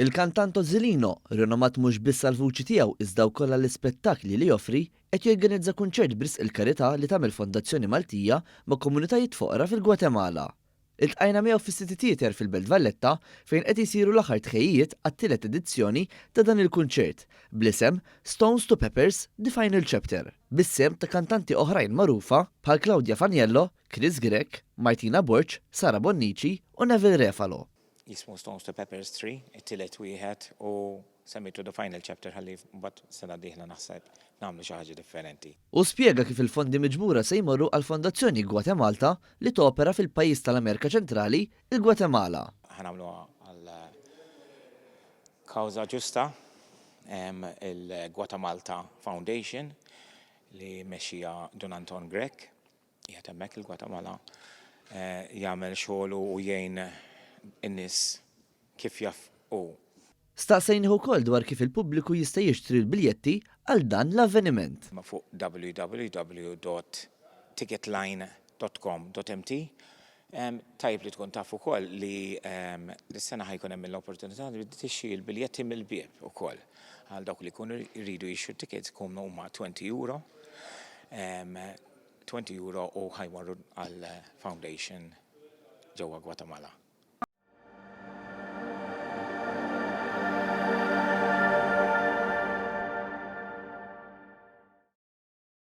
Il-kantant Ozzilino, rinomat mhux biss għall-vuċi tiegħu iżda wkoll għall-ispettakli li joffri, qed jorganizza kunċert b'risq il-karità li tagħmel Fondazzjoni Maltija ma' komunitajiet foqra fil-Gwatemala. Iltqajna miegħu fis-City Theatre fil-Belt Valletta fejn qed isiru l-aħħar tħejjijiet għat-tielet edizzjoni ta' dan il-kunċert bl-isem Stones to Peppers, The Final Chapter, bis-sehem ta' kantanti oħrajn magħrufa bħal Claudia Faniello, Chris Grech, Martina Borg, Sara Bonnici u Neville Refalo. Jismu Stones to Peppers 3, it-tielet wieħed u semmejtu The Final Chapter ħalli mbagħad sena d-dieħla naħseb nagħmlu xi ħaġa differenti. Hu spjega kif il-fondi miġbura se jmorru għall-Fondazzjoni Gwatemalta li topera fil-pajjiż tal-Amerika Ċentrali, il-Gwatemala. Ħa nagħmluha għal kawża ġusta, il-Gwatemalta Foundation li mmexxija Dun Anton Grech. Qiegħed hemmhekk il-Gwatemala jagħmel xogħlu u jgħin in-nies kif jaf hu. Staqsejnih ukoll dwar kif il-pubbliku jista' jixtri l-biljetti għal dan l-avveniment. Fuq www.ticketline.com.mt. Tajjeb li tkun taf ukoll li dis-sena ħa jkun hemm l-opportunità li tixtri l-biljetti mill-bieb ukoll. Għal dawk li jkunu jridu jixtru tickets ikunu huma €20. €20 u ħa jmorru għal foundation ġewwa Gwatemala.